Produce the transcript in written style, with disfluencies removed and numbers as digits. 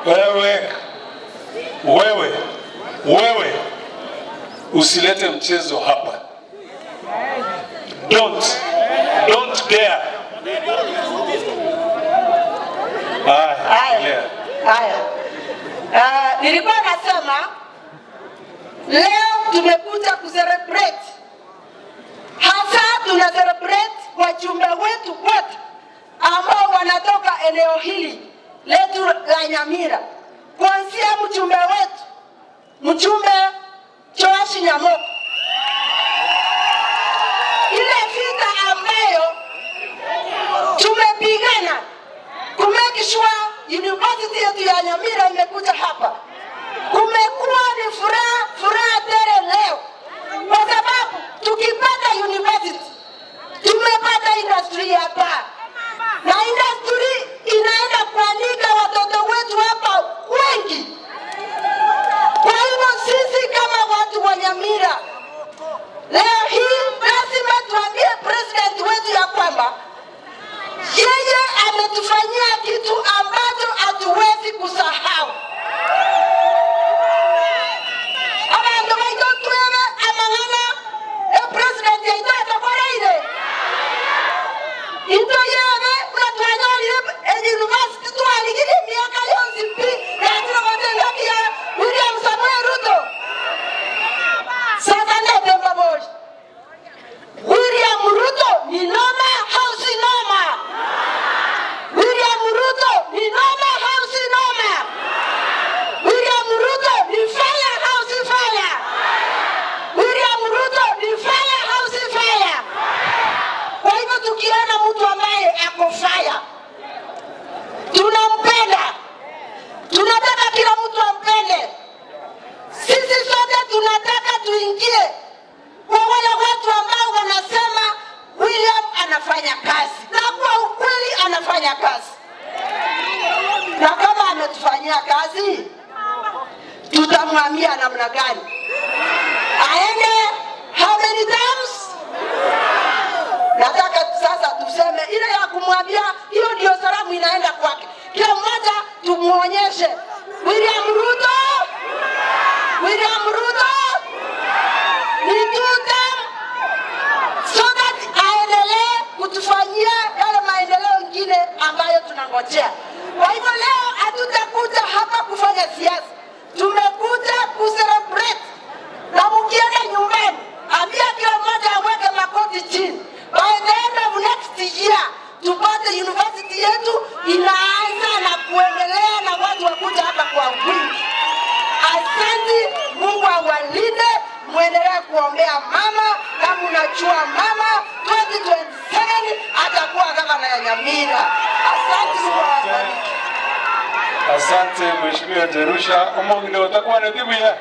Wewe, wewe, wewe, usilete mchezo hapa. Don't dare. Haya, Haya. Nilikuwa nasema leo tumekuja kucelebrate, hasa tuna celebrate wajumbe wetu wote ambao wanatoka eneo hili letu la Nyamira, kuanzia mjumbe wetu, mjumbe Joash Nyamoko. Ile vita ambayo tumepigana ku make sure university yetu ya Nyamira imekuja hapa, kumekuwa ni furaha, furaha tele leo, kwa sababu tukipata university tumepata industry hapa, na industry inaenda kuandika watoto wetu hapa wengi. Kwa hivyo sisi kama watu wa Nyamira leo hii lazima tuambie president wetu ya kwamba yeye ametufanyia kitu ambacho hatuwezi kusahau. Abantu baito twebe amang'ana e president yaito atakoreire into yebe unatwanyolire e university twaligire miaka yonsi pi yakiro gotengaki ya William Samuel Ruto. Sasa ndete mbabori, William Ruto ni noma au si noma? William Ruto ni noma au si noma? William Ruto ni fire au si fire? William Ruto ni fire au si fire? Kwa hivyo tukiona mtu ambaye ako fire, tunampenda, tunataka kila mtu ampende. Sisi sote tunataka tuingie kwa wale watu ambao wanasema William anafanya kazi, na kwa ukweli anafanya kazi, na kama ametufanyia kazi, tutamwambia namna gani aende how many times? Nataka sasa tuseme ile ya kumwambia, hiyo ndio salamu inaenda kwake. Kila mmoja tumuonyeshe William Ruto, William Ruto ni two term, so that aendelee kutufanyia yale maendeleo ingine ambayo tunangojea. Kwa hivyo leo hatutakuja hapa kufanya siasa, tumekuja kucelebrate, na mkienda nyumbani, ambia kila mmoja aweke makoti chini. By the end of next year tupate university yetu inaanza na kuendelea na watu wakuja hapa kwa wingi. Asante, Mungu awalinde, muendelee kuombea mama. Kama unajua mama 2027 atakuwa gavana ya Nyamira. Asante, Mungu awabariki. Asante, Mheshimiwa Jerusha. Omongine utakuwa na timu ya.